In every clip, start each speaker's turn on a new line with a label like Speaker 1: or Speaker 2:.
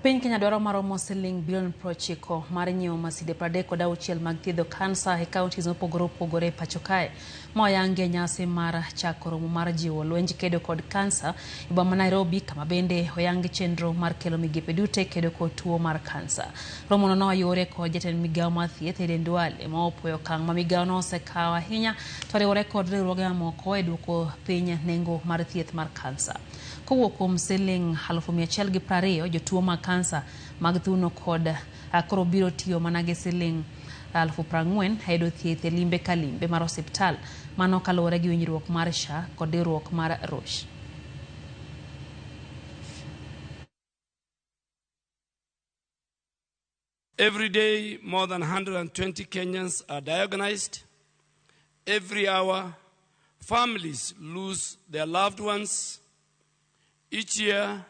Speaker 1: Piny Kenya dwaro maromo siling bilion 90 mar nyiewo masinde 36 mag thiedho kansa e counties mopogore opogore e pacho kae. Ma oyangi e nyasi mar chako romo mar jiwo lwenj kedo kod kansa e boma ma Nairobi, kama bende oyangi chenro mar kelo migepe duto e kedo kod tuo mar kansa. Romono noyuore kod jatend migawo mar thieth Aden Duale, ma opuoyo okang' ma migawo no osekawo ahinya to oriwore kod riwruoge mamoko e duoko piny nengo mar thieth mar kansa. Kowuok kuom siling 120,000, jotuo mag kansa mag thuno kod koro biro tiyo mana gi siling 40,000 e yudo thieth e limbe ka limbe mar osiptal. Mano kaluwore gi winjruok mar SHA kod riwruok mar Roche.
Speaker 2: Every day, more than 120 Kenyans are diagnosed. Every hour, families lose their loved ones. Each year,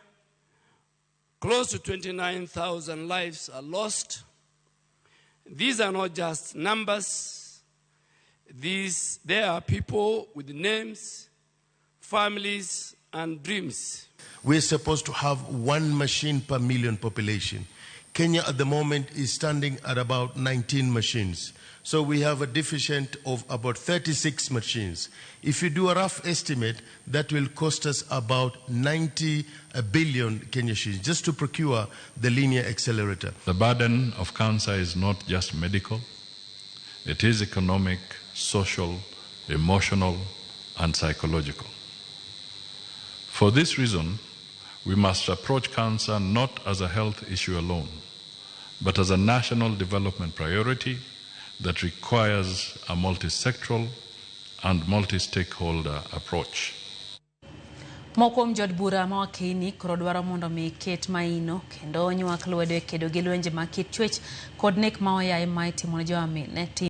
Speaker 2: close to 29,000 lives are lost. These are not just numbers. They are people with names, families, and dreams.
Speaker 3: We're supposed to have one machine per million population. Kenya at the moment is standing at about 19 machines. So we have a deficit of about 36 machines. If you do a rough estimate, that will cost us about 90 billion Kenya shillings just to procure the linear accelerator.
Speaker 4: The burden of cancer is not just medical. It is economic, social, emotional, and psychological. For this reason, we must approach cancer not as a health issue alone, but as a national development priority that requires a multi-sectoral and multi-stakeholder approach.
Speaker 1: Moko kuom jood bura ma Wakini koro dwaro mondo mi ket maino kendo nywak lwedo e kedo gi lwenje mag kit chwech kod nek ma oyaye ma itimo ne joma mine.